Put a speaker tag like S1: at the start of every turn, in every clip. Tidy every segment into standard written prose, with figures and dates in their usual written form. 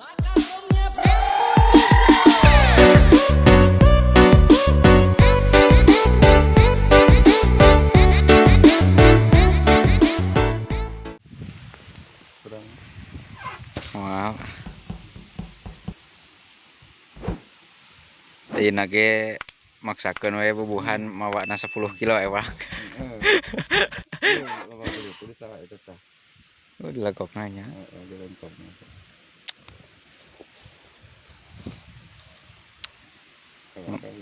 S1: Kurang.
S2: Wow. Ayeuna ge maksakeun we bubuhan mawana 10 kilo ewang.
S1: Heeh. Loba beli salah itu tah.
S2: Oh, dilagokna nya.
S1: Heeh, dilengkapna.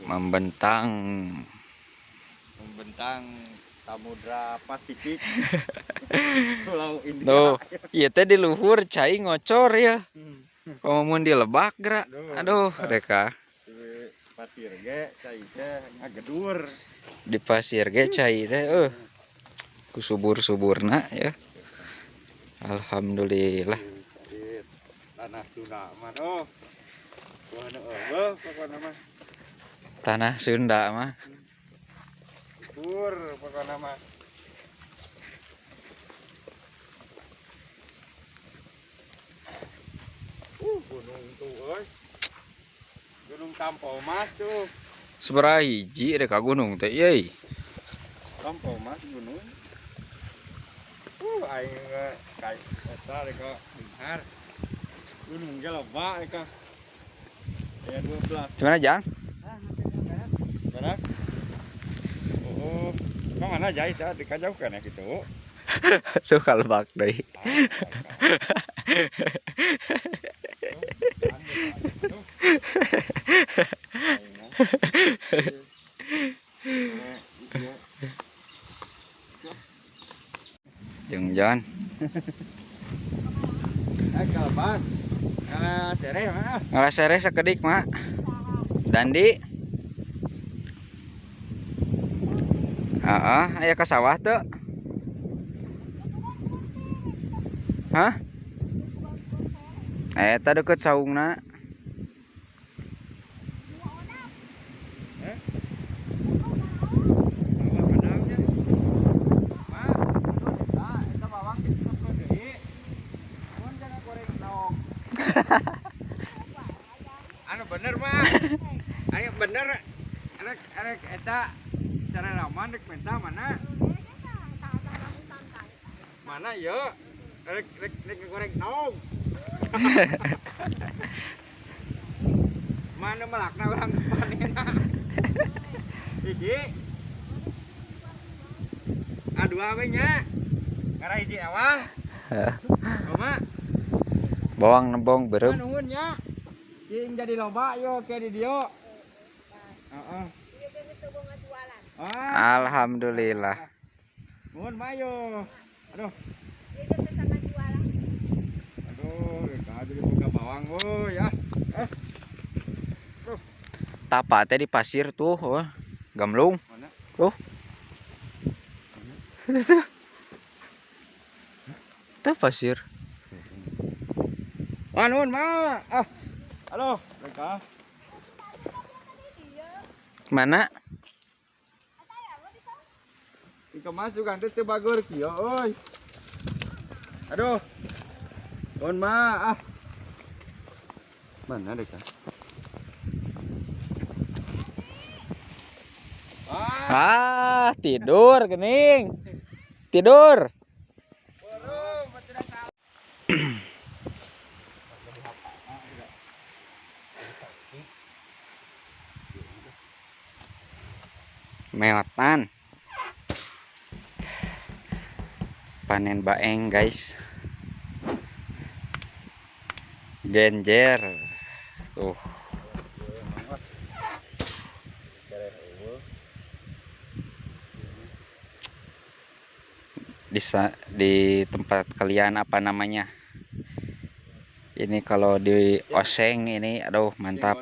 S2: Membentang.
S1: Membentang Samudra Pasifik. Pulau India.
S2: Tuh, ieu teh di luhur cai ngocor ya. Komo mun di lebak gerak. Aduh, reka.
S1: Di pasir ge cai teh ngagedur.
S2: Di pasir ge cai teh ku subur-suburna ya. Alhamdulillah.
S1: Di tanah Sunda mah oh. Buah eueuh pokona mah.
S2: Tanah Sunda mah.
S1: Subur pokona mah. Gunung tuh euy. Gunung Tampomas tuh.
S2: Sabaraha hiji rek ka gunung teh euy.
S1: Tampomas gunung. Aing ka eta rek ka Binghar. Gunung ge loba rek ka. Aya 12.
S2: Gimana, Jang?
S1: Berak. Oh, ka mana jai teh dikajauhkeun ya kitu.
S2: Tuh kalebak deui. Jeung Jon.
S1: Kalebak. Ngalah sereh mah.
S2: Ngalah sereh sakedik, Mak. Dandi. Heeh, aya ka sawah teu? Hah? Eta deket saungna.
S1: Anu bener mah. Ayo bener. Arek arek eta cara raman rek minta mana? Mana ya? Rek rek rek goreng naon? Mana melakna orang panena? Hiji. Dua we nya. Ngara hiji awang. Kumaha?
S2: Bawang nembong beureum.
S1: Nuhun nya. Cing jadi loba yo ke di dieu. Heeh. Ah,
S2: Alhamdulillah.
S1: nuhun mah yo. Aduh. Aduh, ka jadi buka bawang euy ya.
S2: Tapa teh di pasir tuh, oh. Gamlung.
S1: Mana?
S2: Tuh. Tuh pasir.
S1: Wah, nuhun mah. Ah. Halo, mereka.
S2: Mana?
S1: Dikemas juga teh teu bagur kieu euy. Aduh. Nuhun mah. Ah. Mana deka?
S2: Ah, tidur gening. Tidur. Meotan. Panen baeng, guys. Genjer. Tuh. Di tempat kalian apa namanya? Ini kalau di oseng ini aduh mantap.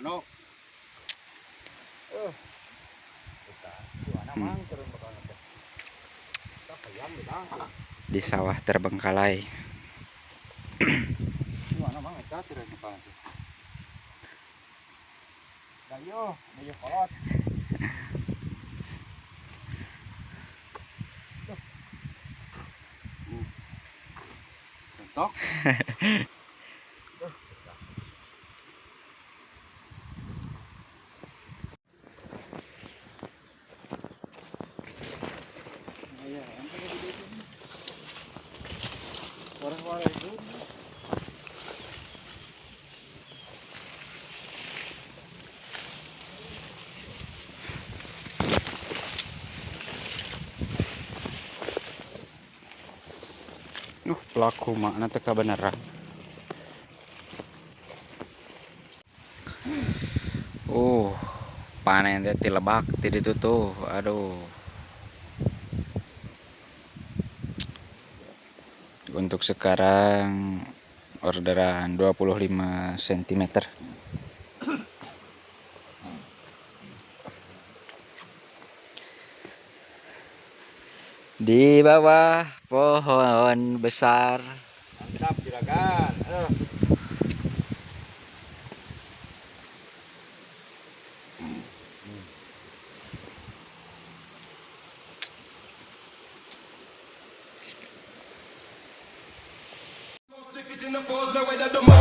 S2: Di sawah terbengkalai.
S1: Tok.
S2: Pelaku makna teu kabeneran. Panen teh ti lebak ti ditu tuh. Aduh. Untuk sekarang orderan 25 cm. Di bawah pohon besar.
S1: Mantap juragan. Aduh.
S3: If it in the falls, now whether the